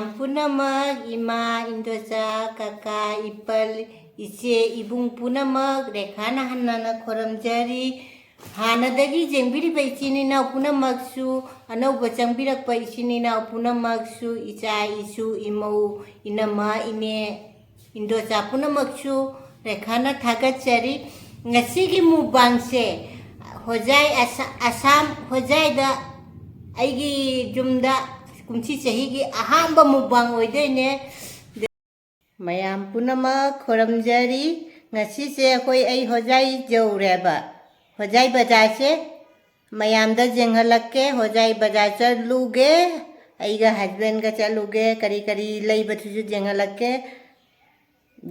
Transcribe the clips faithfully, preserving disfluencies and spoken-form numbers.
ꯄꯨꯝꯅꯃꯛ, ꯏꯃꯥ, ꯏꯟꯗꯣꯆꯥ, ꯀꯀꯥ, ꯏꯄꯜ, ꯏꯆꯦ, ꯏꯕꯨꯡ ꯄꯨꯝꯅꯃꯛ ꯔꯦꯈꯥꯅ ꯍꯟꯅꯅ ꯈꯨꯔꯨꯝꯖꯔꯤ꯫ ꯍꯥꯟꯅꯗꯒꯤ ꯌꯦꯡꯕꯤꯔꯤꯕ ꯏꯆꯤꯟ ꯏꯅꯥꯎ ꯄꯨꯝꯅꯃꯛꯁꯨ, ꯑꯅꯧꯕ ꯆꯪꯕꯤꯔꯛꯄ ꯏꯆꯤꯟ ꯏꯅꯥꯎ ꯄꯨꯝꯅꯃꯛꯁꯨ, ꯏꯆꯥ, ꯏꯁꯨ, ꯏꯃꯧ, ꯏꯅꯝꯃ, ꯏꯅꯦ, ꯏꯟꯗꯣꯆꯥ ꯄꯨꯝꯅꯃꯛꯁꯨ ꯔꯦꯈꯥꯅ ꯊꯥꯒꯠꯆꯔꯤ꯫ ꯉꯁꯤꯒꯤ ꯃꯨꯛꯕꯥꯡꯁꯦ ꯍꯣꯖꯥꯏ ꯑꯁꯥ-, ꯑꯁꯥꯝ ꯍꯣꯖꯥꯏꯗ ꯑꯩꯒꯤ ꯌꯨꯝꯗ ꯀꯨꯝꯁꯤ ꯆꯍꯤꯒꯤ ꯑꯍꯥꯟꯕ ꯃꯨꯛꯕꯥꯡ ꯑꯣꯏꯗꯣꯏꯅꯦ꯫ ꯃꯌꯥꯝ ꯄꯨꯝꯅꯃꯛ ꯈꯨꯔꯨꯝꯖꯔꯤ꯫ ꯉꯁꯤꯁꯦ ꯑꯩꯈꯣꯏ, ꯑꯩ ꯍꯣꯖꯥꯏ ꯌꯧꯔꯦꯕ꯫ ꯍꯣꯖꯥꯏ ꯕꯖꯥꯔꯁꯦ ꯃꯌꯥꯝꯗ ꯌꯦꯡꯍꯜꯂꯛꯀꯦ꯫ ꯍꯣꯖꯥꯏ ꯕꯖꯥꯔ ꯆꯠꯂꯨꯒꯦ, ꯑꯩꯒ husbandꯒ ꯆꯠꯂꯨꯒꯦ, ꯀꯔꯤ ꯀꯔꯤ ꯂꯩꯕꯗꯨꯁꯨ ꯌꯦꯡꯍꯜꯂꯛꯀꯦ꯫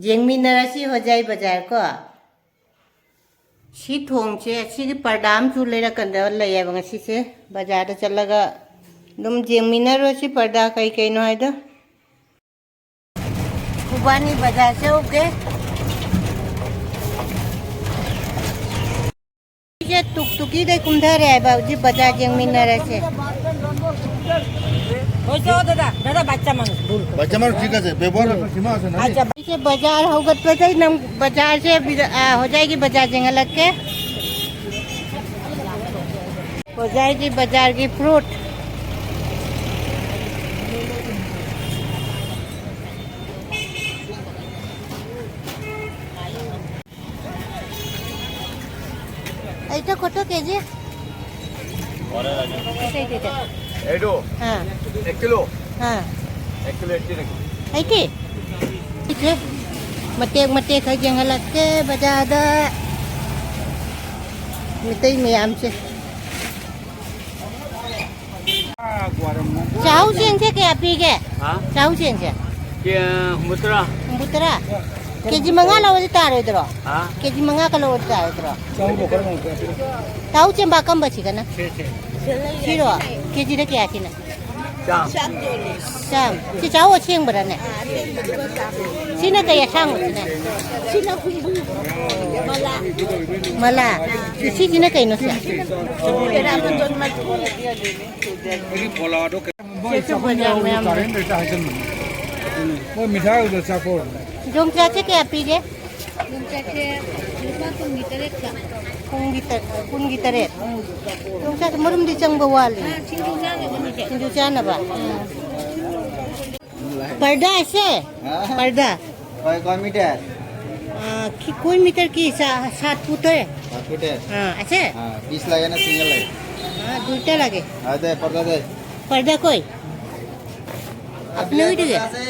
ꯌꯦꯡꯃꯤꯟꯅꯔꯁꯤ ꯍꯣꯖꯥꯏ ꯕꯖꯥꯔ ꯀꯣ꯫ ꯁꯤ ꯊꯣꯡꯁꯦ, ꯁꯤꯒꯤ ꯄꯔꯗꯥ ꯑꯃꯁꯨ ꯂꯩꯔꯛꯀꯗꯕ ꯂꯩꯌꯦꯕ ꯉꯁꯤꯁꯦ꯫ ꯕꯖꯥꯔꯗ ꯆꯠꯂꯒ ꯑꯗꯨꯝ ꯌꯦꯡꯃꯤꯟꯅꯔꯨꯔꯁꯤ ꯄꯔꯗꯥ ꯀꯩ ꯀꯩꯅꯣ ꯍꯥꯏꯗꯣ꯫ ꯈꯨꯕꯥꯅꯤ ꯕꯖꯥꯔ ꯆꯧꯒꯦ꯫ ꯁꯤꯁꯦ ꯇꯨꯛꯇꯨꯀꯤꯗꯩ ꯀꯨꯝꯊꯔꯦ ꯍꯥꯏꯕ, ꯍꯧꯖꯤꯛ ꯕꯖꯥꯔ ꯌꯦꯡꯃꯤꯟꯅꯔꯁꯦ꯫ ꯍꯣꯏ, ꯆꯣ ꯗꯥꯗꯥ, ꯗꯥꯗꯥ, ꯕꯥꯆꯥ ꯃꯥꯅꯨꯁ, ꯚꯨꯜ꯫ ꯕꯥꯆꯥ ꯃꯥꯅꯨꯁ ꯊꯤꯛ ꯑꯥꯁꯦ, ꯕꯦꯕꯣꯍꯥꯔ ꯊꯤꯃꯥ ꯑꯥꯁꯦ ꯅꯥ꯫ ꯑꯠꯆꯥ, ꯁꯤꯁꯦ ꯕꯖꯥꯔ ꯍꯧꯒꯠꯄꯗꯩ ꯅꯪ ꯕꯖꯥꯔꯁꯦ ꯕꯤꯗ-, ꯑ, ꯍꯣꯖꯥꯏꯒꯤ ꯕꯖꯥꯔ ꯌꯦꯡꯍꯜꯂꯛꯀꯦ꯫ ꯍꯣꯖꯥꯏꯒꯤ ꯕꯖꯥꯔꯒꯤ ꯐ꯭ꯔꯨꯠ꯫ এইটা কত কেজি? এটা, এটা, এটা। এইটো? হ্যাঁ। এক কিলো? হ্যাঁ। এক কিলো এইট্টি নেকি? এইটি? এইটি? ꯃꯇꯦꯛ ꯃꯇꯦꯛ ꯈꯔ ꯌꯦꯡꯍꯜꯂꯛꯀꯦ ꯕꯖꯥꯔꯗ꯫ ꯃꯤꯇꯩ ꯃꯌꯥꯝꯁꯦ꯫ ꯆꯥꯍꯧ ꯆꯦꯡꯁꯦ ꯀꯌꯥ ꯄꯤꯒꯦ? ꯍꯥ? ꯆꯥꯍꯧ ꯆꯦꯡꯁꯦ? ꯀꯦ-, ꯍꯨꯝꯐꯨꯇꯔꯥ꯫ ꯍꯨꯝꯐꯨꯇꯔꯥ? ꯀꯦꯖꯤ ꯃꯉꯥ ꯂꯧꯔꯗꯤ ꯇꯥꯔꯣꯏꯗ꯭ꯔꯣ? ꯍꯥ? ꯀꯦꯖꯤ ꯃꯉꯥ ꯀ ꯂꯧꯔꯗꯤ ꯇꯥꯔꯣꯏꯗ꯭ꯔꯣ? ꯆꯥꯍꯧ ꯆꯦꯡꯕ ꯑꯀꯪꯕꯁꯤꯒꯅ? ꯁꯤꯔꯣ? ꯀꯦꯖꯤꯗ ꯀꯌꯥ ꯁꯤꯅ? ꯆꯥꯝ꯫ ꯆꯥꯝ꯫ ꯁꯤ ꯆꯥꯍꯧ ꯑꯁꯦꯡꯕꯔꯅꯦ? ꯁꯤꯅ ꯀꯩ ꯑꯁꯥꯡꯕꯁꯤꯅ? ꯁꯤꯅ ꯍꯨꯝꯐꯨ꯫ ꯃꯂꯥ꯫ ꯃꯂꯥ꯫ ꯁꯤꯁꯤꯅ ꯀꯩꯅꯣ ꯁꯦ? ꯄꯦꯔꯥꯃꯦꯟ ꯃꯔꯨ꯫ ꯑꯩꯒꯤ ꯐꯣꯂꯥꯗꯣ ꯀꯩ- ꯀꯩꯁꯨ ꯕꯖꯥꯔ ꯃꯌꯥꯝ ꯂꯩ꯫ ꯀꯥꯔꯦꯟ ꯂꯩꯇ ꯍꯥꯏꯖꯟꯕꯅꯤ꯫ ꯃꯣꯏ ꯃꯤꯊꯥꯏ ꯑꯣꯏꯅ ꯆꯥꯊꯣꯛꯑꯣ꯫ ꯌꯣꯡꯆꯥꯛꯁꯦ ꯀꯌꯥ ꯄꯤꯒꯦ? ꯌꯣꯡꯆꯥꯛꯁꯦ ꯂꯨꯄꯥ ꯀꯨꯟꯒꯤ ꯇꯔꯦꯠꯀ꯫ ꯀꯨꯟꯒꯤ ꯇ-, ꯀꯨꯟꯒꯤ ꯇꯔꯦꯠ꯫ ꯌꯣꯡꯆꯥꯛꯁꯦ ꯃꯔꯨꯝꯗꯤ ꯆꯪꯕ ꯋꯥꯠꯂꯤ꯫ ꯑꯥ, ꯁꯤꯡꯖꯨ ꯆꯥꯅꯕꯅꯤꯁꯦ꯫ ꯁꯤꯡꯖꯨ ꯆꯥꯅꯕ꯫ ꯎꯝ꯫ पर्दा ऐसे? हाँ। पर्दा। कोई, कोई मीटर? आ, कि-, कोई मीटर की सा-, सात फुट है। सात फुट है? हाँ, ऐसे? हाँ, बीस लगे ना, सिंगल है। हाँ, दुईटा लगे। हाँ, दे, पर्दा दे। पर्दा कोई? अपने भी दे। पर्दा से।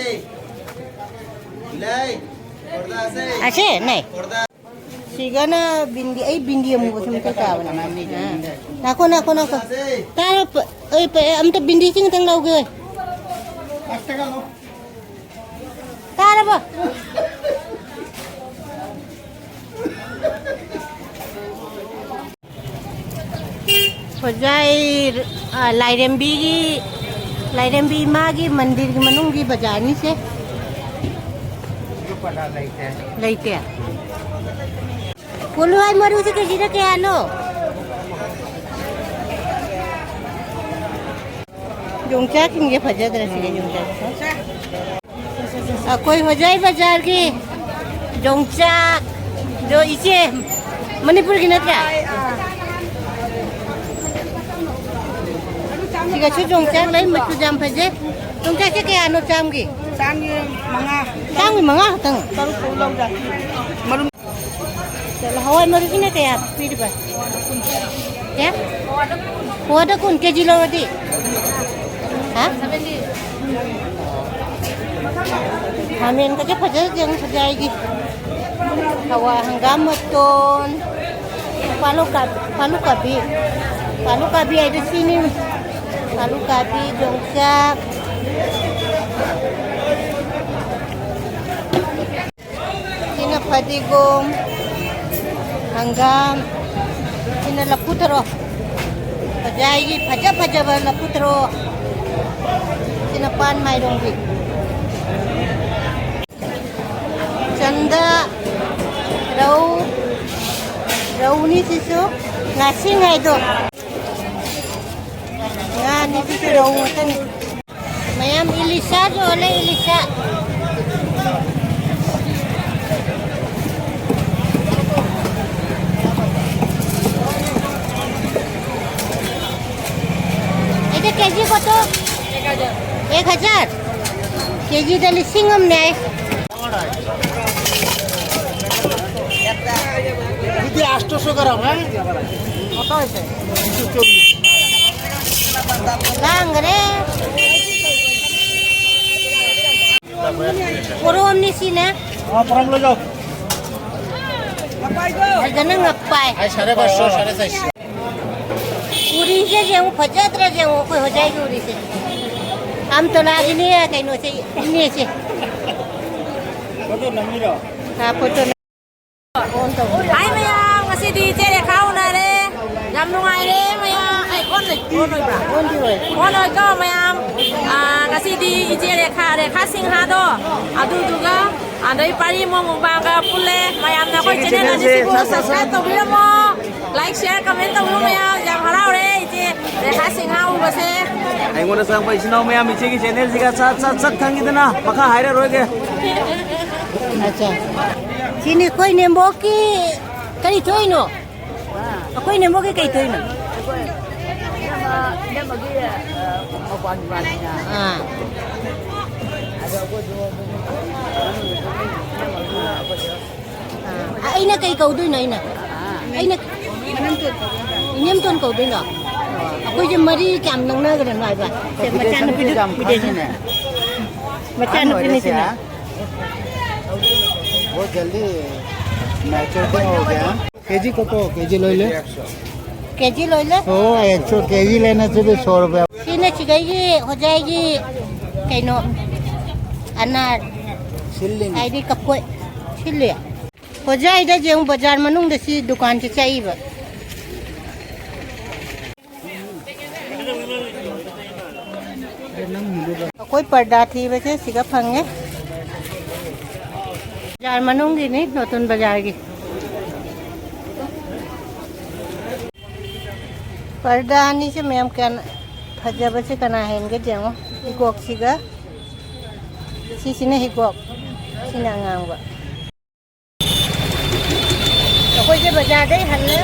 ले, पर्दा से। ऐसे? नहीं। पर्दा। ꯁꯤꯒꯅ ꯕꯤꯟꯗꯤ, ꯑꯩ ꯕꯤꯟꯗꯤ ꯑꯃꯨꯕꯁꯦ ꯃꯊꯧ ꯇꯥꯕꯅꯦ꯫ ꯑꯥ꯫ ꯉꯥꯏꯈꯣ, ꯉꯥꯏꯈꯣ, ꯉꯥꯏꯈꯣ꯫ ꯇꯥꯔꯣ, ꯄ-, ꯑꯩ ꯄ-, ꯑꯝꯇ ꯕꯤꯟꯗꯤ ꯆꯤꯡꯇꯪ ꯂꯧꯒꯦ꯫ ꯇꯥꯔꯕꯣ? ꯍꯣꯖꯥꯏ, ꯑ, ꯂꯥꯏꯔꯦꯝꯕꯤꯒꯤ, ꯂꯥꯏꯔꯦꯝꯕꯤ ꯏꯃꯥꯒꯤ ꯃꯟꯗꯤꯔꯒꯤ ꯃꯅꯨꯡꯒꯤ ꯕꯖꯥꯔꯅꯤꯁꯦ꯫ ꯂꯩꯇꯦ꯫ ꯀꯣꯂꯨꯍꯋꯥꯏ ꯃꯔꯨꯁꯦ ꯀꯦꯖꯤꯗ ꯀꯌꯥꯅꯣ? ꯌꯣꯡꯆꯥꯛꯁꯤꯡꯁꯦ ꯐꯖꯗ꯭ꯔꯥ ꯁꯤꯒ ꯌꯣꯡꯆꯥꯛꯁꯦ? ꯑꯩꯈꯣꯏ ꯍꯣꯖꯥꯏ ꯕꯖꯥꯔꯒꯤ ꯌꯣꯡꯆꯥꯛ, ꯗꯣ ꯏꯆꯦ, ꯃꯅꯤꯄꯨꯔꯒꯤ ꯅꯠꯇ꯭ꯔꯥ? ꯁꯤꯒꯁꯨ ꯌꯣꯡꯆꯥꯛ ꯂꯩ, ꯃꯆꯨ ꯌꯥꯝ ꯐꯖꯩ꯫ ꯌꯣꯡꯆꯥꯛꯁꯦ ꯀꯌꯥꯅꯣ ꯆꯥꯝꯒꯤ? ꯆꯥꯝꯒꯤ ꯃꯉꯥ꯫ ꯆꯥꯝꯒꯤ ꯃꯉꯥ ꯈꯛꯇꯪ? ꯇꯔꯨꯛ ꯇꯔꯨꯛ ꯂꯧꯖꯥꯠꯅꯤ꯫ ꯃꯔꯨꯝ ꯆꯠꯂꯣ, ꯍꯋꯥꯏ ꯃꯔꯨꯁꯤꯅ ꯀꯌꯥ ꯄꯤꯔꯤꯕ? ꯀꯌꯥ? ꯄꯋꯥꯗ ꯀꯨꯟ ꯀꯦꯖꯤ ꯂꯧꯔꯗꯤ? ꯍꯥ? ꯈꯥꯃꯦꯟꯒꯁꯦ ꯐꯖꯅ ꯌꯦꯡꯉꯨ, ꯐꯖꯩ ꯑꯩꯒꯤ꯫ ꯍꯋꯥꯏ, ꯍꯪꯒꯥꯝ ꯃꯇꯣꯟ, ꯄꯥꯂꯨ ꯀꯥ-, ꯄꯥꯂꯨ ꯀꯥꯕꯤ, ꯄꯥꯂꯨ ꯀꯥꯕꯤ ꯍꯥꯏꯗꯣ ꯁꯤꯅꯤ꯫ ꯄꯥꯂꯨ ꯀꯥꯕꯤ, ꯌꯣꯡꯆꯥꯛ꯫ ꯁꯤꯅ ꯐꯗꯤꯒꯣꯝ, ꯍꯪꯒꯥꯝ, ꯁꯤꯅ ꯂꯐꯨ ꯊꯔꯣ꯫ ꯍꯣꯖꯥꯏꯒꯤ ꯐꯖ ꯐꯖꯕ ꯂꯐꯨ ꯊꯔꯣ꯫ ꯁꯤꯅ ꯄꯥꯟ ꯃꯥꯏꯔꯣꯡꯕꯤ꯫ ꯆꯟꯗ, ꯔꯧ, ꯔꯧꯅꯤ ꯁꯤꯁꯨ, ꯉꯥꯁꯤꯡ ꯍꯥꯏꯗꯣ꯫ ꯉꯥꯅꯤ ꯁꯤꯁꯨ, ꯔꯧ ꯉꯥꯛꯇꯅꯤ꯫ ꯃꯌꯥꯝ ꯏꯂꯤꯁꯥꯁꯨ ꯌꯣꯜꯂꯦ, ꯏꯂꯤꯁꯥ꯫ ꯑꯩꯗ ꯀꯦꯖꯤ ꯀꯣꯠꯇꯣ? ꯑꯦꯛ ꯍꯖꯥꯔ꯫ ꯀꯦꯖꯤꯗ ꯂꯤꯁꯤꯡ ꯑꯃꯅꯦ ꯍꯥꯏ꯫ ꯑꯗꯨꯗꯤ ꯑꯥꯠꯁꯣ ꯒ꯭ꯔꯥꯝ, ꯍꯥ? ꯀꯌꯥ ꯍꯥꯏꯁꯦ? ꯂꯥꯡꯈ꯭ꯔꯦ꯫ ꯄꯣꯔꯣꯝꯅꯤ ꯁꯤꯅꯦ꯫ ꯑꯥ, ꯄꯣꯔꯣꯝ ꯂꯧꯖꯧ꯫ ꯐꯖꯅ ꯉꯛꯄꯥꯏ꯫ ꯑꯩ ꯁꯥꯔꯦ ꯄꯥꯁꯁꯣ, ꯁꯥꯔꯦ ꯆꯥꯔꯁꯣ꯫ ꯎꯔꯤꯁꯦ ꯌꯦꯡꯉꯨ, ꯐꯖꯗ꯭ꯔꯥ ꯌꯦꯡꯉꯨ, ꯑꯩꯈꯣꯏ ꯍꯣꯖꯥꯏꯒꯤ ꯎꯔꯤꯁꯦ꯫ ꯑꯝꯇꯣꯂꯥꯒꯤꯅꯦ ꯀꯩꯅꯣꯁꯦ, ꯏꯅꯦꯁꯦ꯫ ꯐꯣꯇꯣ ꯅꯝꯃꯤꯔꯣ? ꯑꯥ, ꯐꯣꯇꯣ ꯅꯝ-, ꯍꯥꯏ ꯃꯌꯥꯝ, ꯉꯁꯤꯗꯤ ꯏꯆꯦ ꯔꯦꯈꯥ ꯎꯅꯔꯦ꯫ ꯌꯥꯝ ꯅꯨꯡꯉꯥꯏꯔꯦ ꯃꯌꯥꯝ꯫ ꯑꯩ ꯑꯣꯟ ꯂꯩ-, ꯑꯣꯟ ꯑꯣꯏꯕ꯭ꯔꯥ? ꯑꯣꯟꯗꯤ ꯑꯣꯏ꯫ ꯑꯣꯟ ꯑꯣꯏꯀꯣ ꯃꯌꯥꯝ꯫ ꯑꯥ, ꯉꯁꯤꯗꯤ ꯏꯆꯦ ꯔꯦꯈꯥ, ꯔꯦꯈꯥ ꯁꯤꯡꯍꯥꯗꯣ, ꯑꯗꯨꯗꯨꯒ ꯑꯗꯩ ꯄꯥꯔꯤ ꯃꯣꯡ ꯃꯨꯛꯕꯥꯡꯒ ꯄꯨꯜꯂꯦ꯫ ꯃꯌꯥꯝꯅ ꯑꯩꯈꯣꯏ ꯏꯆꯦꯒꯤ ꯆꯦꯅꯦꯜ ꯆꯦꯅꯦꯜꯁꯦ ꯑꯁꯤꯕꯨ ꯁꯠ ꯁꯠ ꯁꯠ ꯁꯕꯁꯀ꯭ꯔꯥꯏꯕ ꯇꯧꯕꯤꯔꯝꯃꯣ꯫ ꯂꯥꯏꯛ, ꯁꯤꯌꯔ, ꯀꯃꯦꯟ ꯇꯧꯕꯤꯔꯣ ꯃꯌꯥꯝ꯫ ꯌꯥꯝ ꯍꯔꯥꯎꯔꯦ ꯏꯆꯦ ꯔꯦꯈꯥ ꯁꯤꯡꯍꯥ ꯎꯕꯁꯦ꯫ ꯑꯩꯉꯣꯟꯗ ꯆꯪꯕ ꯏꯆꯤꯟ ꯏꯅꯥꯎ ꯃꯌꯥꯝ ꯏꯆꯦꯒꯤ ꯆꯦꯅꯦꯜꯁꯤꯒ ꯁꯠ ꯁꯠ ꯁꯠ ꯈꯪꯉꯤꯗꯅ, ꯃꯈꯥ ꯍꯥꯏꯔꯔꯣꯏꯒꯦ꯫ ꯑꯠꯆꯥ꯫ ꯁꯤꯅꯤ ꯑꯩꯈꯣꯏ ꯅꯦꯝꯕꯣꯛꯀꯤ ꯀꯔꯤ ꯊꯣꯛꯏꯅꯣ? ꯑꯩꯈꯣꯏ ꯅꯦꯝꯕꯣꯛꯀꯤ ꯀꯩ ꯊꯣꯛꯏꯅꯣ? ꯏꯅꯝꯃ-, ꯏꯅꯝꯃꯒꯤ, ꯑ, ꯃꯧꯄ꯭ꯋꯥꯒꯤ ꯋꯥꯅꯤꯅ꯫ ꯑꯥ꯫ ꯑꯗꯣ ꯑꯩꯈꯣꯏꯁꯨ ꯑꯗꯨꯝ ꯏꯅꯝꯃꯒꯤ ꯑꯩꯈꯣꯏꯁꯨ ꯑꯥ, ꯑꯩꯅ ꯀꯩ ꯀꯧꯗꯣꯏꯅꯣ ꯑꯩꯅ? ꯑꯥ꯫ ꯑꯩꯅ ꯏꯅꯦꯝꯇꯣꯟ ꯀꯧꯗꯣꯏꯅꯣ? ꯑꯩꯈꯣꯏꯁꯦ ꯃꯔꯤ ꯀꯌꯥꯝ ꯅꯛꯅꯈ꯭ꯔꯦꯅꯣ ꯍꯥꯏꯕ? ꯁꯦ, ꯃꯆꯥꯅꯨꯄꯤꯗꯨ ꯌꯥꯝ ꯄꯤꯗꯣꯏꯁꯦ꯫ ꯈꯪꯉꯤꯅꯦ꯫ ꯃꯆꯥꯅꯨꯄꯤꯅꯤꯁꯤꯅ꯫ बहुत जल्दी मैच्योर हो गया। केजी को तो केजी ले ले। केजी ले ले। ओ, एक सौ केजी लेने से भी सौ रुपया। ꯁꯤꯅ ꯁꯤꯒꯩꯒꯤ ꯍꯣꯖꯥꯏꯒꯤ ꯀꯩꯅꯣ, ꯑꯅꯥꯔ꯫ ꯁꯤꯜꯂꯤꯅꯤ꯫ ꯍꯥꯏꯗꯤ ꯀꯐꯣꯏ꯫ ꯁꯤꯜꯂꯤ꯫ ꯍꯣꯖꯥꯏꯗ ꯌꯦꯡꯉꯨ, ꯕꯖꯥꯔ ꯃꯅꯨꯡꯗ ꯁꯤ ꯗꯨꯀꯥꯟꯁꯦ ꯆꯠꯏꯕ꯫ ꯑꯩꯈꯣꯏ ꯄꯔꯗꯥ ꯊꯤꯕꯁꯦ ꯁꯤꯗ ꯐꯪꯉꯦ꯫ ꯕꯖꯥꯔ ꯃꯅꯨꯡꯒꯤꯅꯤ, ꯅꯣꯇꯨꯟ ꯕꯖꯥꯔꯒꯤ꯫ ꯄꯔꯗꯥ ꯑꯅꯤꯁꯦ ꯃꯌꯥꯝ ꯀꯌꯥꯅ ꯐꯖꯕꯁꯦ ꯀꯅꯥ ꯍꯦꯟꯒꯦ ꯌꯦꯡꯉꯣ꯫ ꯍꯤꯒꯣꯛꯁꯤꯒ, ꯁꯤꯁꯤꯅ ꯍꯤꯒꯣꯛ, ꯁꯤꯅ ꯑꯉꯥꯡꯕ꯫ ꯑꯩꯈꯣꯏꯁꯦ ꯕꯖꯥꯔꯗꯩ ꯍꯜꯂꯦ꯫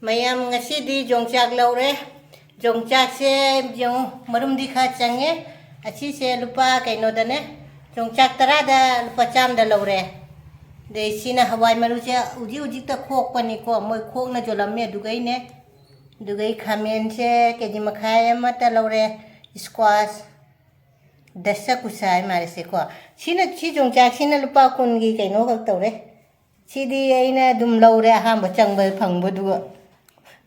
ꯃꯌꯥꯝ, ꯉꯁꯤꯗꯤ ꯌꯣꯡꯆꯥꯛ ꯂꯧꯔꯦ꯫ ꯌꯣꯡꯆꯥꯛꯁꯦ ꯌꯦꯡꯉꯨ, ꯃꯔꯨꯝꯗꯤ ꯈꯔ ꯆꯪꯉꯦ꯫ ꯑꯁꯤꯁꯦ ꯂꯨꯄꯥ ꯀꯩꯅꯣꯗꯅꯦ, ꯌꯣꯡꯆꯥꯛ ꯇꯔꯥꯗ ꯂꯨꯄꯥ ꯆꯥꯝꯗ ꯂꯧꯔꯦ꯫ ꯑꯗꯩ ꯁꯤꯅ ꯍꯋꯥꯏ ꯃꯔꯨꯁꯦ ꯍꯧꯖꯤꯛ ꯍꯧꯖꯤꯛꯇ ꯈꯣꯛꯄꯅꯤꯀꯣ, ꯃꯣꯏ ꯈꯣꯛꯅ ꯌꯣꯜꯂꯝꯃꯦ꯫ ꯑꯗꯨꯒꯩꯅꯦ, ꯑꯗꯨꯒꯩ ꯈꯥꯃꯦꯟꯁꯦ ꯀꯦ ꯖꯤ ꯃꯈꯥꯏ ꯑꯃꯇ ꯂꯧꯔꯦ꯫ ꯏꯁꯀ꯭ꯋꯥꯁ, ꯗꯁ ꯀꯨꯁꯥ ꯍꯥꯏ ꯃꯥꯜꯂꯦ ꯁꯤꯀꯣ꯫ ꯁꯤꯅ, ꯁꯤ ꯌꯣꯡꯆꯥꯛꯁꯤꯅ ꯂꯨꯄꯥ ꯀꯨꯟꯒꯤ ꯀꯩꯅꯣ ꯈꯛ ꯇꯧꯔꯦ꯫ ꯁꯤꯗꯤ ꯑꯩꯅ ꯑꯗꯨꯝ ꯂꯧꯔꯦ, ꯑꯍꯥꯟꯕ ꯆꯪꯕꯗ ꯐꯪꯕꯗꯨꯒ꯫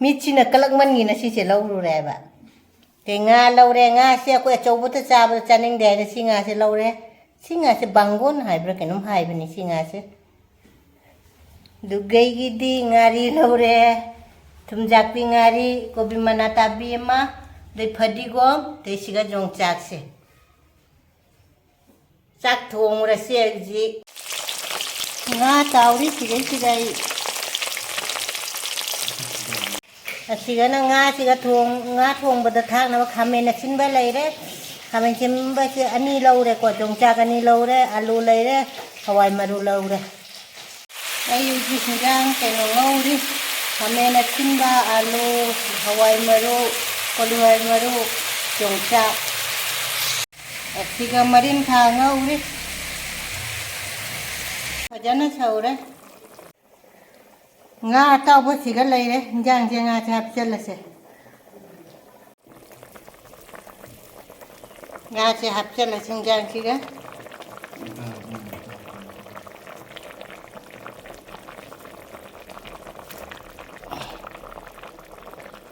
ꯃꯤꯠꯁꯤꯅ ꯀꯂꯛꯃꯟꯒꯤꯅ ꯁꯤꯁꯦ ꯂꯧꯔꯨꯔꯦꯕ꯫ ꯑꯗꯩ ꯉꯥ ꯂꯧꯔꯦ꯫ ꯉꯥꯁꯦ ꯑꯩꯈꯣꯏ ꯑꯆꯧꯕꯇ ꯆꯥꯕꯗ ꯆꯥꯅꯤꯡꯗꯦ ꯍꯥꯏꯅ ꯁꯤ ꯉꯥꯁꯦ ꯂꯧꯔꯦ꯫ ꯁꯤ ꯉꯥꯁꯦ ꯕꯥꯡꯒꯣꯟ ꯍꯥꯏꯕ꯭ꯔꯥ ꯀꯩꯅꯣꯝ ꯍꯥꯏꯕꯅꯤ ꯁꯤ ꯉꯥꯁꯦ꯫ ꯑꯗꯨꯒꯩꯒꯤꯗꯤ ꯉꯥꯔꯤ ꯂꯧꯔꯦ, ꯊꯨꯝꯖꯥꯛꯄꯤ ꯉꯥꯔꯤ, ꯀꯣꯕꯤ ꯃꯅꯥ ꯇꯥꯕꯤ ꯑꯃ, ꯑꯗꯩ ꯐꯗꯤꯒꯣꯝ, ꯑꯗꯩ ꯁꯤꯒ ꯌꯣꯡꯆꯥꯛꯁꯦ꯫ ꯆꯥꯛ ꯊꯣꯡꯉꯨꯔꯁꯤ ꯍꯧꯖꯤꯛ꯫ ꯉꯥ ꯇꯥꯎꯔꯤ ꯁꯤꯗꯩꯁꯤꯗ ꯑꯩ꯫ ꯑꯁꯤꯒꯅ ꯉꯥꯁꯤꯒ ꯊꯣꯡ-, ꯉꯥ ꯊꯣꯡꯕꯗ ꯊꯥꯛꯅꯕ ꯈꯥꯃꯦꯟ ꯑꯁꯤꯟꯕ ꯂꯩꯔꯦ꯫ ꯈꯥꯃꯦꯟ ꯑꯁꯤꯟꯕꯁꯦ ꯑꯅꯤ ꯂꯧꯔꯦꯀꯣ, ꯌꯣꯡꯆꯥꯛ ꯑꯅꯤ ꯂꯧꯔꯦ, ꯑꯂꯨ ꯂꯩꯔꯦ, ꯍꯋꯥꯏ ꯃꯔꯨ ꯂꯧꯔꯦ꯫ ꯑꯩ ꯍꯧꯖꯤꯛ ꯍꯤꯟꯖꯥꯡ ꯀꯩꯅꯣ ꯉꯧꯔꯤ꯫ ꯈꯥꯃꯦꯟ ꯑꯁꯤꯟꯕ, ꯑꯂꯨ, ꯍꯋꯥꯏ ꯃꯔꯨ, ꯀꯣꯂꯤ ꯍꯋꯥꯏ ꯃꯔꯨ, ꯌꯣꯡꯆꯥꯛ꯫ ꯑꯁꯤꯒ ꯃꯔꯤꯟꯈꯥ ꯉꯧꯔꯤ꯫ ꯐꯖꯅ ꯁꯧꯔꯦ꯫ ꯉꯥ ꯑꯇꯥꯎꯕꯁꯤꯒ ꯂꯩꯔꯦ꯫ ꯍꯤꯟꯖꯥꯡꯁꯦ ꯉꯥꯁꯦ ꯍꯥꯞꯆꯜꯂꯁꯦ꯫ ꯉꯥꯁꯦ ꯍꯥꯞꯆꯜꯂꯁꯤ ꯍꯤꯟꯖꯥꯡꯁꯤꯒ꯫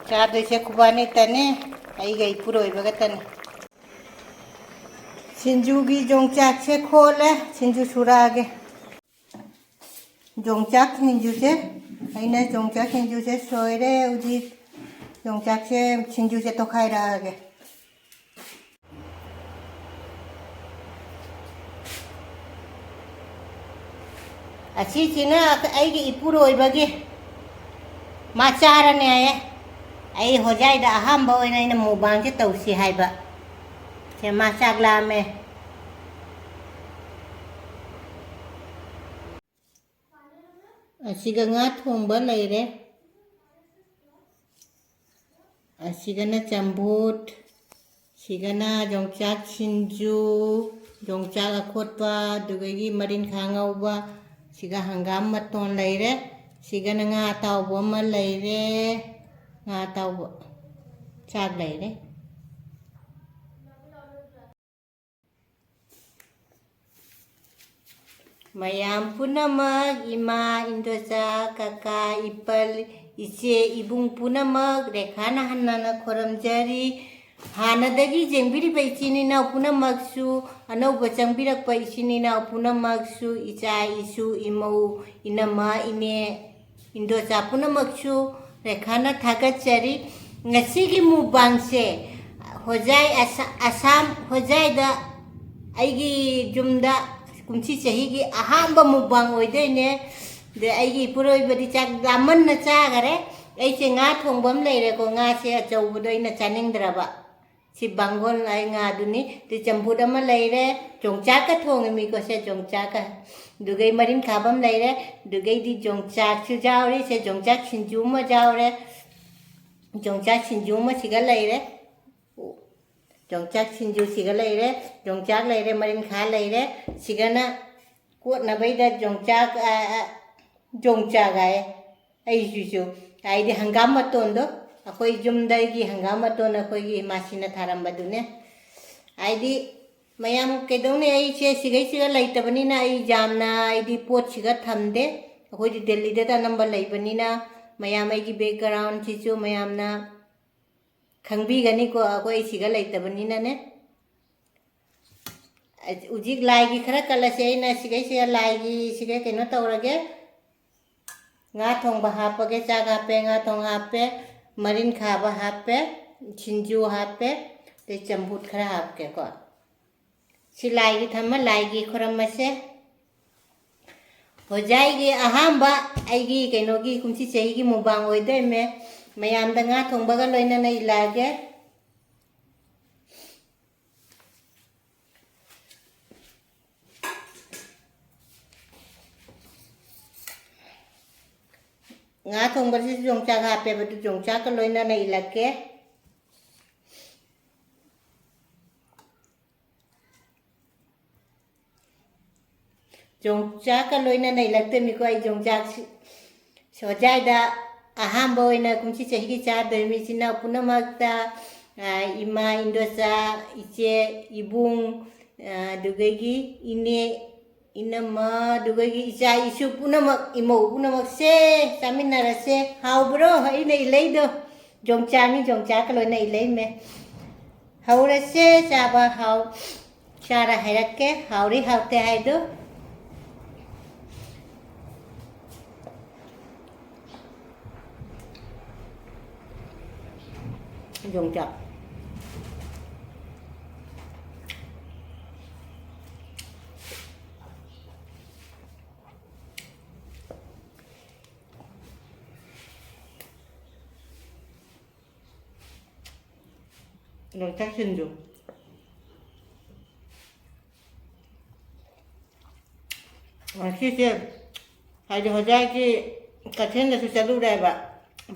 ꯆꯥꯗꯣꯏꯁꯦ ꯈꯨꯕꯥꯅꯤꯇꯅꯤ, ꯑꯩꯒ ꯏꯄꯨꯔꯣꯏꯕꯒꯇꯅꯤ꯫ ꯁꯤꯡꯖꯨꯒꯤ ꯌꯣꯡꯆꯥꯛꯁꯦ ꯈꯣꯠꯂꯦ, ꯁꯤꯡꯖꯨ ꯁꯨꯔꯛꯑꯒꯦ꯫ ꯌꯣꯡꯆꯥꯛ ꯁꯤꯡꯖꯨꯁꯦ, ꯑꯩꯅ ꯌꯣꯡꯆꯥꯛ ꯁꯤꯡꯖꯨꯁꯦ ꯁꯣꯏꯔꯦ꯫ ꯍꯧꯖꯤꯛ ꯌꯣꯡꯆꯥꯛꯁꯦ, ꯁꯤꯡꯖꯨꯁꯦ ꯇꯣꯠꯈꯥꯏꯔꯛꯑꯒꯦ꯫ ꯑꯁꯤꯁꯤꯅ ꯑꯩꯒꯤ ꯏꯄꯨꯔꯣꯏꯕꯒꯤ ꯃꯥ ꯆꯥꯔꯅꯤ ꯍꯥꯏꯌꯦ꯫ ꯑꯩ ꯍꯣꯖꯥꯏꯗ ꯑꯍꯥꯟꯕ ꯑꯣꯏꯅ ꯑꯩꯅ ꯃꯨꯛꯕꯥꯡꯁꯦ ꯇꯧꯁꯤ ꯍꯥꯏꯕ꯫ ꯁꯦ, ꯃꯥ ꯆꯥꯛ ꯂꯥꯝꯃꯦ꯫ ꯑꯁꯤꯒ ꯉꯥ ꯊꯣꯡꯕ ꯂꯩꯔꯦ꯫ ꯑꯁꯤꯒꯅ ꯆꯝꯐꯨꯠ, ꯁꯤꯒꯅ ꯌꯣꯡꯆꯥꯛ ꯁꯤꯡꯖꯨ, ꯌꯣꯡꯆꯥꯛ ꯑꯈꯣꯠꯄ, ꯑꯗꯨꯗꯒꯤ ꯃꯔꯤꯟꯈꯥ ꯉꯧꯕ, ꯁꯤꯒ ꯍꯪꯒꯥꯝ ꯃꯇꯣꯟ ꯂꯩꯔꯦ, ꯁꯤꯒꯅ ꯉꯥ ꯑꯇꯥꯎꯕ ꯑꯃ ꯂꯩꯔꯦ, ꯉꯥ ꯑꯇꯥꯎꯕ ꯆꯥꯛ ꯂꯩꯔꯦ꯫ ꯃꯌꯥꯝ ꯄꯨꯝꯅꯃꯛ, ꯏꯃꯥ, ꯏꯟꯗꯣꯆꯥ, ꯀꯀꯥ, ꯏꯄꯜ, ꯏꯆꯦ, ꯏꯕꯨꯡ ꯄꯨꯝꯅꯃꯛ ꯔꯦꯈꯥꯅ ꯍꯟꯅꯅ ꯈꯨꯔꯨꯝꯖꯔꯤ꯫ ꯍꯥꯟꯅꯗꯒꯤ ꯌꯦꯡꯕꯤꯔꯤꯕ ꯏꯆꯤꯟ ꯏꯅꯥꯎ ꯄꯨꯝꯅꯃꯛꯁꯨ, ꯑꯅꯧꯕ ꯆꯪꯕꯤꯔꯛꯄ ꯏꯆꯤꯟ ꯏꯅꯥꯎ ꯄꯨꯝꯅꯃꯛꯁꯨ, ꯏꯆꯥ, ꯏꯁꯨ, ꯏꯃꯧ, ꯏꯅꯝꯃ, ꯏꯅꯦ, ꯏꯟꯗꯣꯆꯥ ꯄꯨꯝꯅꯃꯛꯁꯨ ꯔꯦꯈꯥꯅ ꯊꯥꯒꯠꯆꯔꯤ꯫ ꯉꯁꯤꯒꯤ ꯃꯨꯛꯕꯥꯡꯁꯦ ꯍꯣꯖꯥꯏ ꯑꯁꯥ-, ꯑꯁꯥꯝ ꯍꯣꯖꯥꯏꯗ ꯑꯩꯒꯤ ꯌꯨꯝꯗ ꯀꯨꯝꯁꯤ ꯆꯍꯤꯒꯤ ꯑꯍꯥꯟꯕ ꯃꯨꯛꯕꯥꯡ ꯑꯣꯏꯗꯣꯏꯅꯦ꯫ ꯑꯗ ꯑꯩꯒꯤ ꯏꯄꯨꯔꯣꯏꯕꯗꯤ ꯆꯥꯛ ꯂꯥꯝꯃꯟꯅ ꯆꯥꯈꯔꯦ꯫ ꯑꯩꯁꯦ ꯉꯥ ꯊꯣꯡꯕ ꯑꯃ ꯂꯩꯔꯦꯀꯣ, ꯉꯥꯁꯦ ꯑꯆꯧꯕꯗꯣ ꯑꯩꯅ ꯆꯥꯅꯤꯡꯗ꯭ꯔꯕ꯫ ꯁꯤ ꯕꯥꯡꯒꯣꯜ ꯑꯩ ꯉꯥꯗꯨꯅꯤ꯫ ꯑꯗꯩ ꯆꯝꯐꯨꯠ ꯑꯃ ꯂꯩꯔꯦ, ꯌꯣꯡꯆꯥꯛꯀ ꯊꯣꯡꯉꯤꯃꯤꯀꯣ ꯁꯦ, ꯌꯣꯡꯆꯥꯛꯀ꯫ ꯑꯗꯨꯒꯩ ꯃꯔꯤꯟꯈꯥꯕ ꯑꯃ ꯂꯩꯔꯦ, ꯑꯗꯨꯒꯩꯗꯤ ꯌꯣꯡꯆꯥꯛꯁꯨ ꯌꯥꯎꯔꯤ ꯁꯦ, ꯌꯣꯡꯆꯥꯛ ꯁꯤꯡꯖꯨ ꯑꯃ ꯌꯥꯎꯔꯦ, ꯌꯣꯡꯆꯥꯛ ꯁꯤꯡꯖꯨ ꯑꯃ ꯁꯤꯒ ꯂꯩꯔꯦ, ꯌꯣꯡꯆꯥꯛ ꯁꯤꯡꯖꯨ ꯁꯤꯒ ꯂꯩꯔꯦ, ꯌꯣꯡꯆꯥꯛ ꯂꯩꯔꯦ, ꯃꯔꯤꯟꯈꯥ ꯂꯩꯔꯦ, ꯁꯤꯒꯅ ꯀꯣꯠꯅꯕꯩꯗ ꯌꯣꯡꯆꯥꯛ, ꯑ, ꯑ, ꯌꯣꯡꯆꯥꯛ ꯍꯥꯏꯌꯦ꯫ ꯑꯩꯁꯤꯁꯨ, ꯍꯥꯏꯗꯤ ꯍꯪꯒꯥꯝ ꯃꯇꯣꯟꯗꯣ, ꯑꯩꯈꯣꯏ ꯌꯨꯝꯗꯒꯤ ꯍꯪꯒꯥꯝ ꯃꯇꯣꯟ ꯑꯩꯈꯣꯏꯒꯤ ꯏꯃꯥꯁꯤꯅ ꯊꯥꯔꯝꯕꯗꯨꯅꯦ꯫ ꯍꯥꯏꯗꯤ ꯃꯌꯥꯝ ꯀꯩꯗꯧꯅꯤ, ꯑꯩꯁꯦ ꯁꯤꯒꯩꯁꯤꯒ ꯂꯩꯇꯕꯅꯤꯅ ꯑꯩ ꯌꯥꯝꯅ, ꯍꯥꯏꯗꯤ ꯄꯣꯠꯁꯤꯒ ꯊꯝꯗꯦ꯫ ꯑꯩꯈꯣꯏꯗꯤ ꯗꯦꯜꯂꯤꯗꯇ ꯑꯅꯝꯕ ꯂꯩꯕꯅꯤꯅ ꯃꯌꯥꯝ ꯑꯩꯒꯤ ꯕꯦꯛꯒ꯭ꯔꯥꯎꯟꯁꯤꯁꯨ ꯃꯌꯥꯝꯅ ꯈꯪꯕꯤꯒꯅꯤꯀꯣ, ꯑꯩꯈꯣꯏ ꯁꯤꯒ ꯂꯩꯇꯕꯅꯤꯅꯅꯦ꯫ ꯍꯧꯖꯤꯛ ꯂꯥꯏꯒꯤ ꯈꯔ ꯀꯠꯂꯁꯦ꯫ ꯑꯩꯅ ꯁꯤꯒꯩꯁꯤꯒ ꯂꯥꯏꯒꯤ ꯁꯤꯒ ꯀꯩꯅꯣ ꯇꯧꯔꯒꯦ꯫ ꯉꯥ ꯊꯣꯡꯕ ꯍꯥꯞꯄꯒꯦ, ꯆꯥꯛ ꯍꯥꯞꯄꯦ, ꯉꯥ ꯊꯣꯡ ꯍꯥꯞꯄꯦ, ꯃꯔꯤꯟ ꯈꯥꯕ ꯍꯥꯞꯄꯦ, ꯁꯤꯡꯖꯨ ꯍꯥꯞꯄꯦ, ꯑꯗꯩ ꯆꯝꯐꯨꯠ ꯈꯔ ꯍꯥꯞꯀꯦꯀꯣ꯫ ꯁꯤ ꯂꯥꯏꯒꯤ ꯊꯝꯃ ꯂꯥꯏꯒꯤ ꯈꯨꯔꯝꯃꯁꯦ꯫ ꯍꯣꯖꯥꯏꯒꯤ ꯑꯍꯥꯟꯕ ꯑꯩꯒꯤ ꯀꯩꯅꯣꯒꯤ ꯀꯨꯝꯁꯤ ꯆꯍꯤꯒꯤ ꯃꯨꯛꯕꯥꯡ ꯑꯣꯏꯗꯣꯏꯃꯦ꯫ ꯃꯌꯥꯝꯗ ꯉꯥ ꯊꯣꯡꯕꯒ ꯂꯣꯏꯅꯅ ꯏꯜꯂꯛꯑꯒꯦ꯫ ꯉꯥ ꯊꯣꯡꯕꯁꯤꯁꯨ ꯌꯣꯡꯆꯥꯛ ꯍꯥꯞꯄꯦꯕ, ꯑꯗꯨ ꯌꯣꯡꯆꯥꯛꯀ ꯂꯣꯏꯅꯅ ꯏꯜꯂꯛꯀꯦ꯫ ꯌꯣꯡꯆꯥꯛꯀ ꯂꯣꯏꯅꯅ ꯏꯜꯂꯛꯇꯣꯏꯅꯤꯀꯣ꯫ ꯑꯩ ꯌꯣꯡꯆꯥꯛꯁꯤ ꯁꯣꯖꯥꯏꯗ ꯑꯍꯥꯟꯕ ꯑꯣꯏꯅ ꯀꯨꯝꯁꯤ ꯆꯍꯤꯒꯤ ꯆꯥꯗꯣꯏꯅꯤ꯫ ꯏꯆꯤꯟ ꯏꯅꯥꯎ ꯄꯨꯝꯅꯃꯛꯇ, ꯑ, ꯏꯃꯥ, ꯏꯟꯗꯣꯆꯥ, ꯏꯆꯦ, ꯏꯕꯨꯡ, ꯑ, ꯑꯗꯨꯗꯒꯤ ꯏꯅꯦ, ꯏꯅꯝꯃ, ꯑꯗꯨꯗꯒꯤ ꯏꯆꯥ ꯏꯁꯨ ꯄꯨꯝꯅꯃꯛ, ꯏꯃꯧ ꯄꯨꯝꯅꯃꯛꯁꯦ ꯆꯥꯃꯤꯟꯅꯔꯁꯦ꯫ ꯍꯥꯎꯕ꯭ꯔꯣ ꯑꯩꯅ ꯏꯜꯂꯛꯏꯗꯣ? ꯌꯣꯡꯆꯥꯛꯅꯤ, ꯌꯣꯡꯆꯥꯛꯀ ꯂꯣꯏꯅ ꯏꯜꯂꯛꯏꯃꯦ꯫ ꯍꯧꯔꯁꯦ ꯆꯥꯕ꯫ ꯍꯥꯎ, ꯆꯥꯔ ꯍꯥꯏꯔꯛꯀꯦ, ꯍꯥꯎꯔꯤ ꯍꯥꯎꯇꯦ ꯍꯥꯏꯗꯣ꯫ ꯌꯣꯡꯆꯥꯛ꯫ ꯌꯣꯡꯆꯥꯛ ꯁꯤꯡꯖꯨ꯫ ꯉꯁꯤꯁꯦ ꯍꯥꯏꯗꯤ ꯍꯣꯖꯥꯏꯒꯤ ꯀꯩꯊꯦꯜꯗꯁꯨ ꯆꯠꯂꯨꯔꯦꯕ,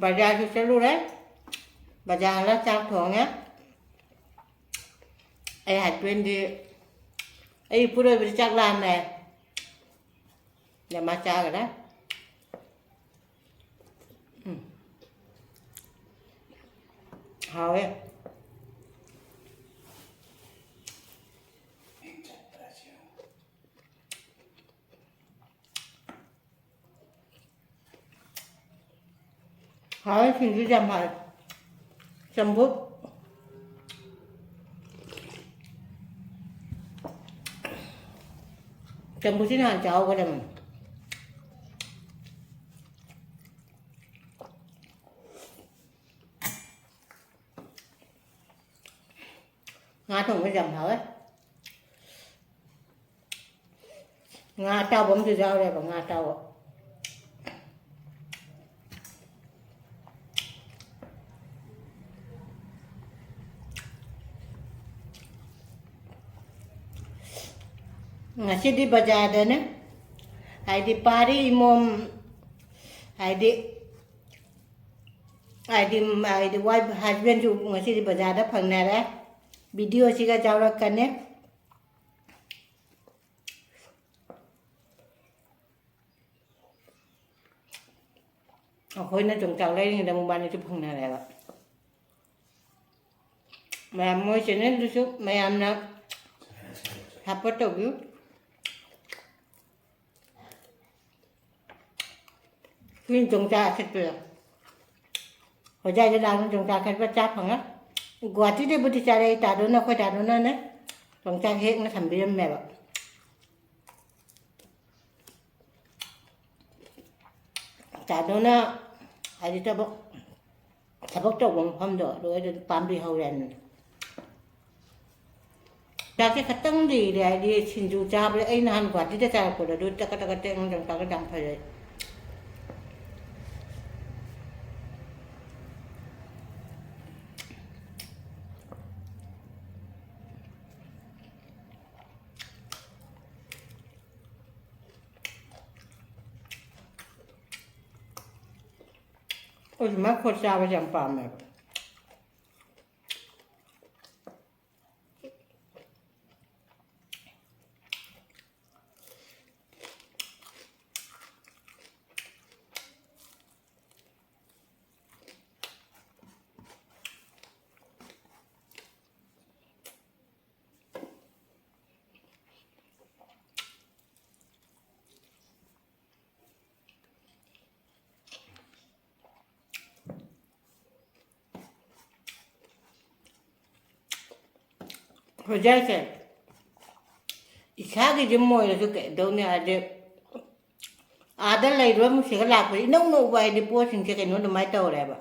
ꯕꯖꯥꯔꯁꯨ ꯆꯠꯂꯨꯔꯦ, ꯕꯖꯥꯔ ꯍꯜꯂꯛꯑ ꯆꯥꯛ ꯊꯣꯡꯉꯦ꯫ ꯑꯩ ꯍꯁꯕꯦꯟꯗꯤ, ꯑꯩ ꯏꯄꯨꯔꯣꯏꯕꯗꯤ ꯆꯥꯛ ꯂꯥꯝꯃꯦ, ꯑꯗ ꯃꯥ ꯆꯥꯈ꯭ꯔꯦ꯫ ꯎꯝ꯫ ꯍꯥꯎꯋꯦ꯫ ꯍꯥꯎꯋꯦ, ꯁꯤꯡꯖꯨ ꯌꯥꯝ ꯍꯥꯎꯋꯦ꯫ ꯆꯝꯐꯨꯠ꯫ ꯆꯝꯐꯨꯠꯁꯤꯅ ꯍꯥꯟꯅ ꯆꯥꯍꯧꯒꯗꯕꯅꯤ꯫ ꯉꯥ ꯊꯣꯡꯕ ꯌꯥꯝ ꯍꯥꯎꯋꯦ꯫ ꯉꯥ ꯑꯇꯥꯎꯕ ꯑꯃꯁꯨ ꯌꯥꯎꯔꯦꯕ, ꯉꯥ ꯑꯇꯥꯎꯕ꯫ ꯉꯁꯤꯗꯤ ꯕꯖꯥꯔꯗꯅꯦ, ꯍꯥꯏꯗꯤ ꯄꯥꯔꯤ ꯏꯃꯣꯝ, ꯍꯥꯏꯗꯤ, ꯍꯥꯏꯗꯤ, ꯍꯥꯏꯗꯤ wife husbandꯁꯨ ꯉꯁꯤꯗꯤ ꯕꯖꯥꯔꯗ ꯐꯪꯅꯔꯦ꯫ Videoꯁꯤꯒ ꯌꯥꯎꯔꯛꯀꯅꯤ꯫ ꯑꯩꯈꯣꯏꯅ ꯌꯣꯡꯆꯥꯛ ꯂꯩꯔꯤꯉꯩꯗ ꯃꯕꯥꯅꯤꯁꯨ ꯐꯪꯅꯔꯦꯕ꯫ ꯃꯌꯥꯝ, ꯃꯣꯏ channelꯗꯨꯁꯨ ꯃꯌꯥꯝꯅ support ꯇꯧꯕꯤꯌꯨ꯫ ꯍꯨꯏꯅ ꯌꯣꯡꯆꯥꯛ ꯑꯊꯤꯠꯄꯗꯣ꯫ ꯍꯣꯖꯥꯏꯗ ꯂꯥꯛꯅ ꯌꯣꯡꯆꯥꯛ ꯑꯊꯤꯠꯄ ꯆꯥ ꯐꯪꯉꯦ꯫ ꯒꯨꯍꯥꯇꯤꯗꯩꯕꯨꯗꯤ ꯆꯥꯔꯛꯑꯦ, ꯇꯥꯗꯣꯅ, ꯑꯩꯈꯣꯏ ꯇꯥꯗꯣꯅꯅꯦ ꯌꯣꯡꯆꯥꯛ ꯍꯦꯛꯅ ꯊꯝꯕꯤꯔꯝꯃꯦꯕ꯫ ꯇꯥꯗꯣꯅ ꯍꯥꯏꯗꯤ ꯊꯕꯛ, ꯊꯕꯛ ꯇꯧꯕ ꯃꯐꯝꯗꯣ ꯑꯗꯨꯋꯥꯏꯗ ꯄꯥꯝꯕꯤ ꯍꯧꯔꯦ ꯍꯥꯏꯕꯅꯤ꯫ ꯆꯥꯛꯁꯦ ꯈꯇꯪ ꯂꯤꯔꯦ, ꯍꯥꯏꯗꯤ ꯁꯤꯡꯖꯨ ꯆꯥꯕꯗ ꯑꯩ ꯅꯍꯥꯟ ꯒꯨꯍꯥꯇꯤꯗ ꯆꯥꯔꯛꯄꯗꯣ ꯑꯗꯨ ꯇꯀ ꯇꯀ ꯇꯦꯛ ꯌꯣꯡꯆꯥꯛ ꯌꯥꯝ ꯐꯖꯩ꯫ ꯑꯩ ꯁꯨꯃꯥꯏꯅ ꯈꯣꯠ ꯆꯥꯕꯁꯦ ꯌꯥꯝ ꯄꯥꯝꯃꯦꯕ꯫ ꯍꯧꯖꯤꯛꯁꯦ ꯏꯁꯥꯒꯤ ꯌꯨꯝ ꯑꯣꯏꯔꯁꯨ ꯀꯩꯗꯧꯅꯤ ꯍꯥꯏꯗꯤ, ꯑꯥꯗ ꯂꯩꯔꯨꯔ ꯑꯃꯨꯛ ꯁꯤꯗ ꯂꯥꯛꯄꯁꯦ ꯏꯅꯧ ꯅꯧꯕ ꯍꯥꯏꯗꯤ ꯄꯣꯠꯁꯤꯡꯁꯦ ꯀꯩꯅꯣ ꯑꯗꯨꯃꯥꯏꯅ ꯇꯧꯔꯦꯕ꯫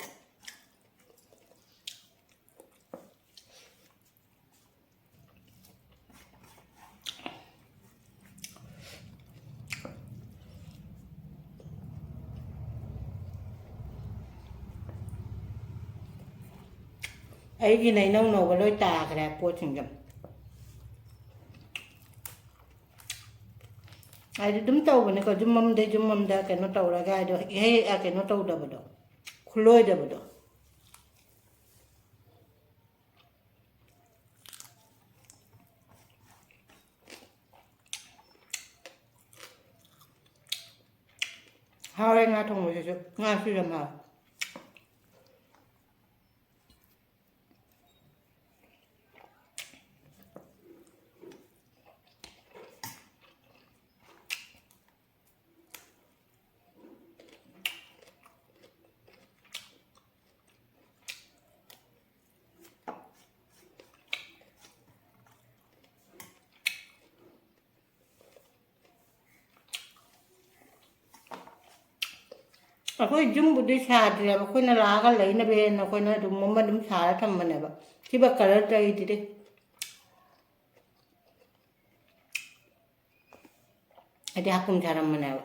ꯑꯩꯒꯤꯅ ꯏꯅꯧ ꯅꯧꯕ ꯂꯣꯏ ꯇꯥꯈ꯭ꯔꯦ ꯄꯣꯠꯁꯤꯡꯁꯦ꯫ ꯍꯥꯏꯗꯤ ꯑꯗꯨꯝ ꯇꯧꯕꯅꯤꯀꯣ, ꯌꯨꯝ ꯑꯃꯗꯩ ꯌꯨꯝ ꯑꯃꯗ ꯀꯩꯅꯣ ꯇꯧꯔꯒ ꯍꯥꯏꯗꯣ ꯏꯍꯩ ꯀꯩꯅꯣ ꯇꯧꯗꯕꯗꯣ, ꯈꯨꯂꯣꯏꯗꯕꯗꯣ꯫ ꯍꯥꯎꯔꯦ ꯉꯥ ꯊꯣꯡꯕꯁꯤꯁꯨ꯫ ꯉꯥꯁꯨ ꯌꯥꯝ ꯍꯥꯎꯋꯦ꯫ ꯑꯩꯈꯣꯏ ꯌꯨꯝꯕꯨꯗꯤ ꯁꯥꯗ꯭ꯔꯦꯕ, ꯑꯩꯈꯣꯏꯅ ꯂꯥꯛꯑꯒ ꯂꯩꯅꯕ ꯍꯦꯟꯅ ꯑꯩꯈꯣꯏꯅ ꯑꯗꯨꯝ ꯑꯃ ꯑꯗꯨꯝ ꯁꯥꯔ ꯊꯝꯕꯅꯦꯕ꯫ ꯁꯤꯕ ꯀꯂꯔ ꯇꯩꯗ꯭ꯔꯤ꯫ ꯍꯥꯏꯗꯤ ꯍꯥꯀꯨꯝ ꯁꯥꯔꯝꯕꯅꯦꯕ꯫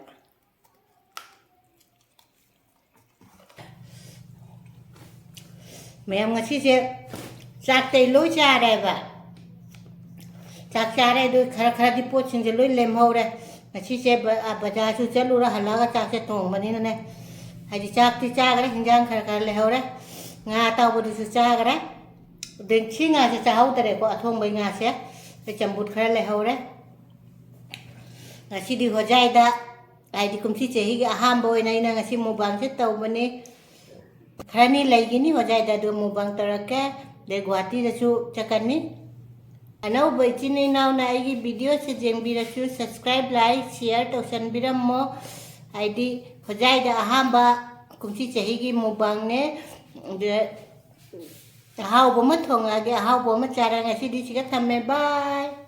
ꯃꯌꯥꯝ ꯉꯁꯤꯁꯦ ꯆꯥꯛꯇꯩ ꯂꯣꯏ ꯆꯥꯔꯦꯕ꯫ ꯆꯥꯛ ꯆꯥꯔꯦ, ꯑꯗꯨ ꯈꯔ ꯈꯔꯗꯤ ꯄꯣꯠꯁꯤꯡꯁꯦ ꯂꯣꯏ ꯂꯦꯝꯍꯧꯔꯦ꯫ ꯉꯁꯤꯁꯦ ꯕ-, ꯑ, ꯕꯖꯥꯔꯁꯨ ꯆꯠꯂꯨꯔ ꯍꯜꯂꯛꯑꯒ ꯆꯥꯛꯁꯦ ꯊꯣꯡꯕꯅꯤꯅꯅꯦ, ꯍꯥꯏꯗꯤ ꯆꯥꯛꯇꯤ ꯆꯥꯈ꯭ꯔꯦ, ꯍꯤꯟꯖꯥꯡ ꯈꯔ ꯈꯔ ꯂꯩꯍꯧꯔꯦ꯫ ꯉꯥ ꯑꯇꯥꯎꯕꯗꯨꯁꯨ ꯆꯥꯈ꯭ꯔꯦ꯫ ꯑꯗꯩ ꯁꯤ ꯉꯥꯁꯦ ꯆꯥꯍꯧꯗꯔꯦꯀꯣ, ꯑꯊꯣꯡꯕꯩ ꯉꯥꯁꯦ꯫ ꯑꯗꯩ ꯆꯝꯐꯨꯠ ꯈꯔ ꯂꯩꯍꯧꯔꯦ꯫ ꯉꯁꯤꯗꯤ ꯍꯣꯖꯥꯏꯗ, ꯍꯥꯏꯗꯤ ꯀꯨꯝꯁꯤ ꯆꯍꯤꯒꯤ ꯑꯍꯥꯟꯕ ꯑꯣꯏꯅ ꯑꯩꯅ ꯉꯁꯤ ꯃꯨꯛꯕꯥꯡꯁꯦ ꯇꯧꯕꯅꯤ꯫ ꯈꯔꯅꯤ ꯂꯩꯒꯅꯤ ꯍꯣꯖꯥꯏꯗ, ꯑꯗꯨ ꯃꯨꯛꯕꯥꯡ ꯇꯧꯔꯛꯀꯦ꯫ ꯑꯗꯩ ꯒꯨꯍꯥꯇꯤꯗꯁꯨ ꯆꯠꯀꯅꯤ꯫ ꯑꯅꯧꯕ ꯏꯆꯤꯟ ꯏꯅꯥꯎꯅ ꯑꯩꯒꯤ ꯚꯤꯗꯤꯑꯣꯁꯦ ꯌꯦꯡꯕꯤꯔꯁꯨ subscribe, like, share ꯇꯧꯁꯟꯕꯤꯔꯝꯃꯣ꯫ ꯍꯥꯏꯗꯤ ꯍꯣꯖꯥꯏꯗ ꯑꯍꯥꯟꯕ ꯀꯨꯝꯁꯤ ꯆꯍꯤꯒꯤ ꯃꯨꯛꯕꯥꯡꯅꯦ꯫ ꯑꯗ ꯑꯍꯥꯎꯕ ꯑꯃ ꯊꯣꯡꯉꯛꯑꯒꯦ, ꯑꯍꯥꯎꯕ ꯑꯃ ꯆꯥꯔꯒ ꯉꯁꯤꯗꯤ ꯁꯤꯒ ꯊꯝꯃꯦ꯫ Bye꯫